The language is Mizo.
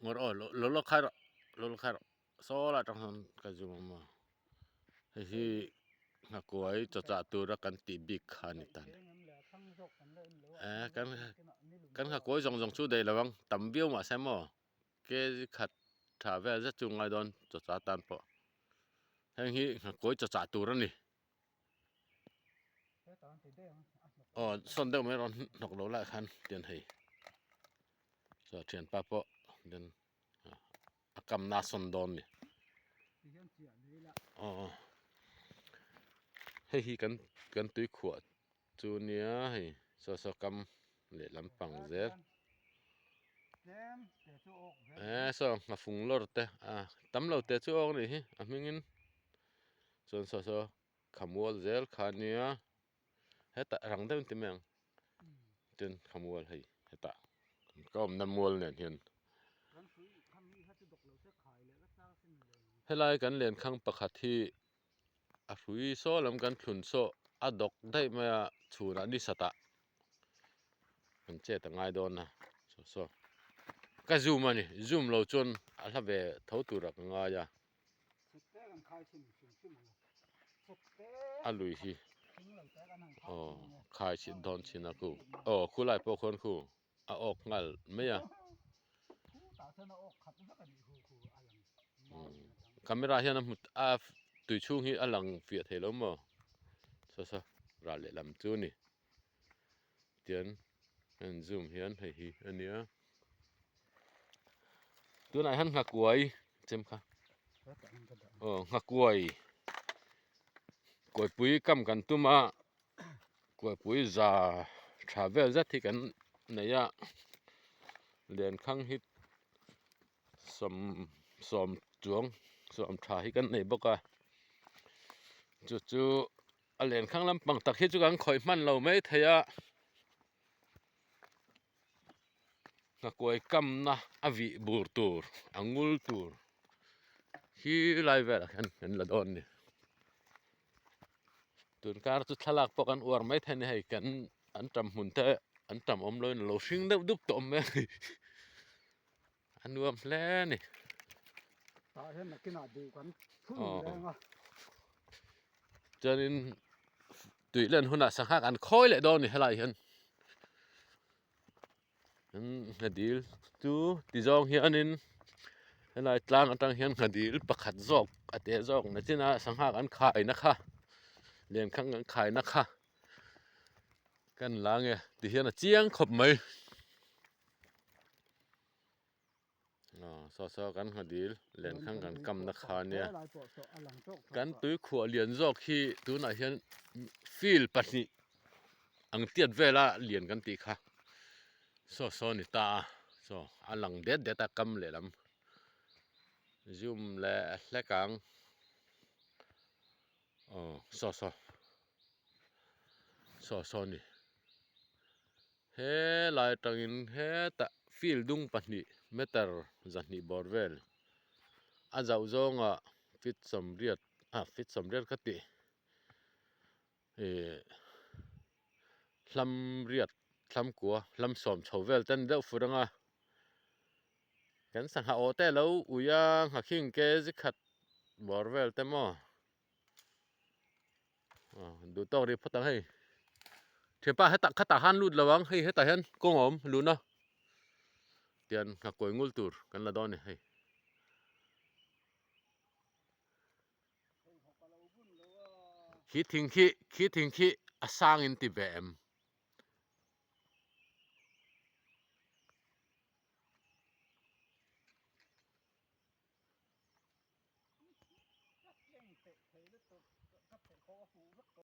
Ngawr aw lo lo khai rawh lo lo khai rawh saw lai atang sawn ka zoom ang maw hei hi nghakuai chaw chah tura kan tih bik kha a ni ta ni eh kan kan nghakuai zawng zawng chu daih lo ang tam viau mahse maw kg khat tha vel zet chu ngai dawn chaw chah atan pawh heng hi nghakuai chaw chah tur a ni. Aw sawn deuh mai rawn hnawk lo lai khan tian hei chuan a thianpa pawh then a kamna a sawn dawn a ni aw hei hi kan kan tui khuah chu nia hei saw saw kam leh lampang zel eh saw nghafung lawr te a tam lo te chu awk a nih hi a hmingin. Chuan saw saw khamual zel kha nia hetah rang deuh in ti mai ang tin khamual hei hetah ka awmna mual nen hian helai kan lenkhang pakhat hi a hrui saw lam kan thlun saw a dawk daih mai a chhunah ni satah kan chet a ngai dawn a saw saw ka zoom a ni zoom lo chuan a hla ve tho turah ka ngai a. A lui hi aw khai chhit dawn chin a khu aw khulai pawh khuan khu a awk nghal mai a camera hian a hmu a tui chhung hi a lang fiah thei lo maw saw saw ral lehlam chu a ni tian a in zoom hian hei hi a nia tunah hian nghakuai chem kha aw nghakuai kuaipui kam kan tum a kuaipui za tha vel zet hi kan nei a lenkhang hi sawm sawm chuang sawm tha hi kan nei bawk a chu chu. A lenkhang lampang tak hi chu kan khawih hman lo mai thei a nghakuai kamna a vih bur tur a ngul tur hi lai velah hian kan la dawn a ni tun kar chu thlalak pawh kan uar mai thei a ni hei kan an tam hmun te an tam awm loin a lo hring deuh dup tawh mai a ni a nuam hle a ni. Tah hian nakinah duh kan phun reng a. Chuanin tui len hunah sangha kan khawi leh dawn a ni helai hian. Nghadil chu ti zawng hianin helai tlang atang hian nghadil pakhat zawk a teh zawk nachina sangha kan khaina kha lenkhang kan khaina kha kan la nge tihian a chiang khawp mai. Saw saw kan nghadil lenkhang kan kamna kha ania kan tui khuah lian zawk hi tunah hian field pahnih ang tiat vela lian kan tih kha saw saw a ni ta a saw a lang det det a kam lehlam zoom leh hlek ang aw saw saw saw saw a ni. Helai atangin hetah field dung pahnih meter zahnih bawr vel a zauh zawngah feet sawmriat ah feet sawmriat ka tih ih hlam riat hlam kua hlam sawm chho vel te a ni deuh fur ang a kan sangha awh te alo ui a nghakhing ke zikhat bawr vel te maw. Duh tawk rih phawt ang hei thianpa hetah khatah khan lut lo ang hei hetah hian kawng a awm luna tian nghakkawi ngul tur kan la dawn a ni hei. Khi thing khi khi thing khi a sang in ti ve em.